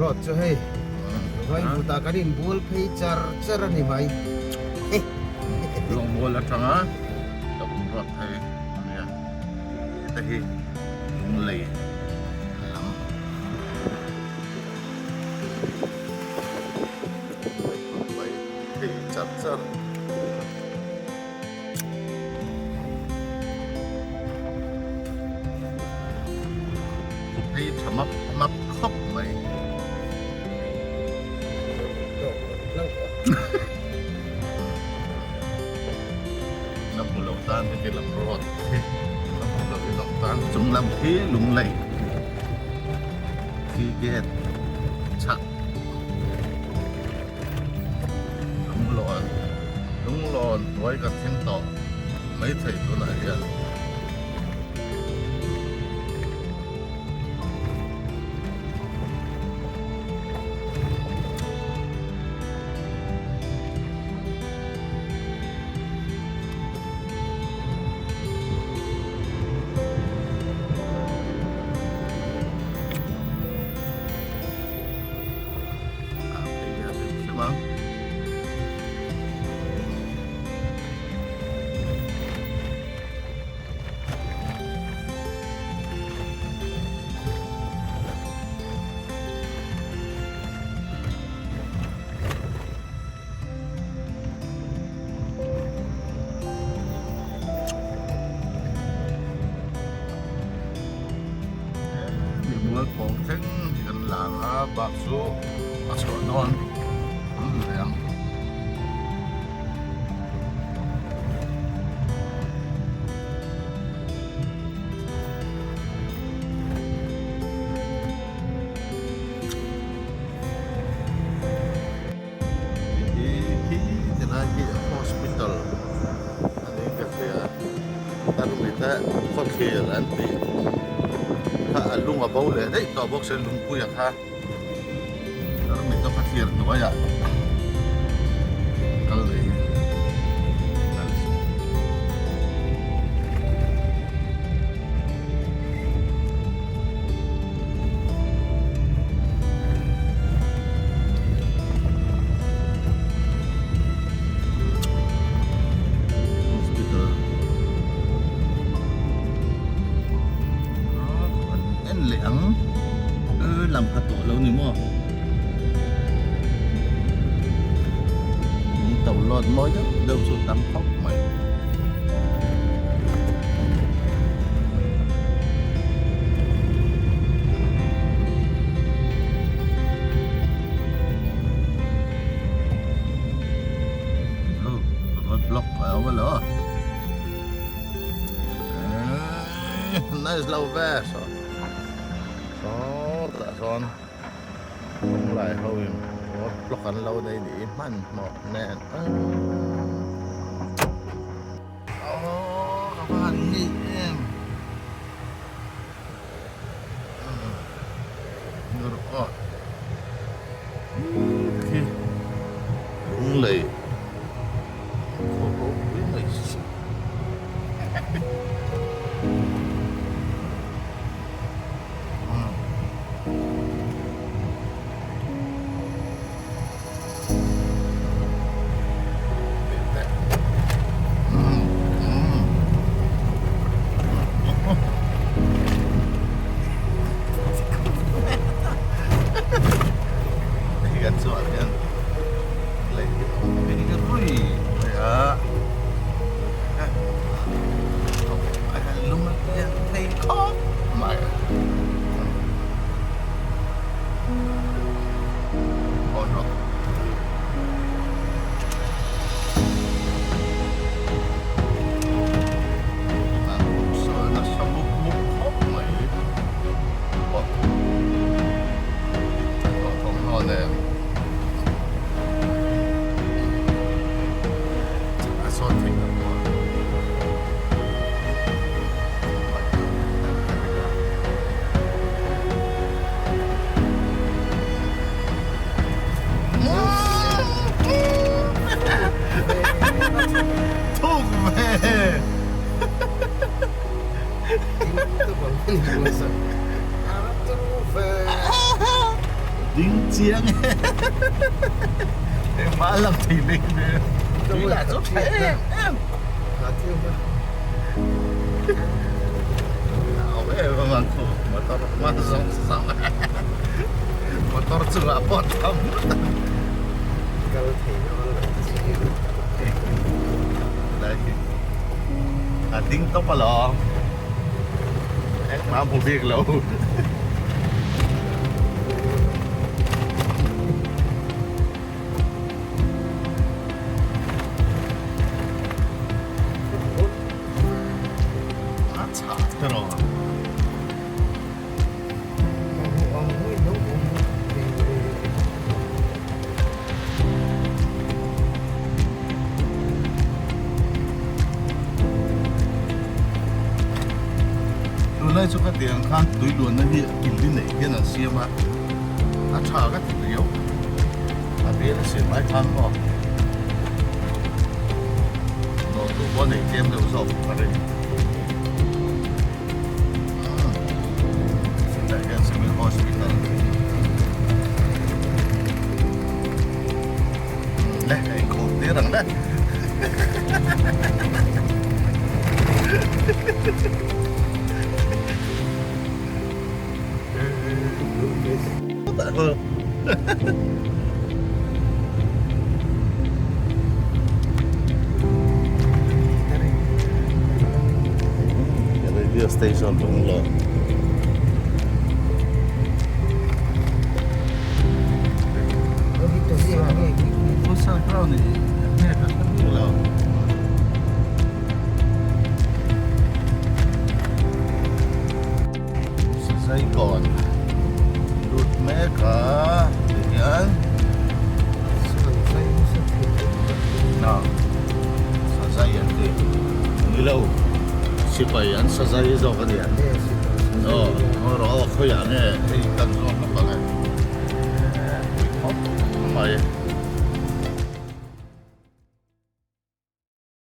Road chu hei Vaivutah kan inbual phei char char a ni mai. Lawngmual atanga Tlabung Road phei a nia. Heta hi Lunglei lam. Vaivut phei char char. Phei tha map map khawp mai. La hmu lo tan heti lam road khi la hmu lo in awm tan chung lam khi Lunglei khi gate chhak Lunglawn Lunglawn hnuai kan thleng tawh maithei tunah hian. A phei ve hrim hrim ang. Mual pawng thleng hi kan lang a bak chu a chhuah dawn an ni ang. Hi tilai hi hospital a ni ka hria tarmita khawthlir an tih kha a lung a bo leh daih tawh bawk se lungpuia kha tarmita khawthlir hnuaiah kal leh hi. Hospital en leh ang lam kha tawh lo ni maw to lawt mawi deuh deuh chu tam khawp mai. Road block a awm alo nice lo ve saw sawtah sawn kawng lai ho in road block an lo nei nih hmanhmawh nen. Aww ka va han ngei em Nur aw khi lunglei khaw ropui mai si Thuk ve. Ding chiang e. Engmah a lang thei mai hmel. Tui lah chu tha em em. A awm em em ang khu. Motor hma zawng zawng a. Motor chungah pawh tham ngawt ang. Kal thei dawn lo chi. Helai hi a ding tawp alawm. Engmah a hmu bik lo. A chhah te rawh. Tunlai chu ka tih ang khan tui luanna hi kil li neih hian an siam a, a tha ka ti riau. A bial a siam lai khan maw nawhtu pawh a nei tlem deuh zawk ka ring. Tah hian Civil Hospital le a inkhawm tir ang le. Radio station Bangalore. Futsal ground hi nge ka hre bik lo. Sazaikawn lut mek a tihian Sazai an ti ni lo sipai an sazai zawk a nia aw rawh aw khawiah nge hei kan zawk lawk ang e pui khawp mai.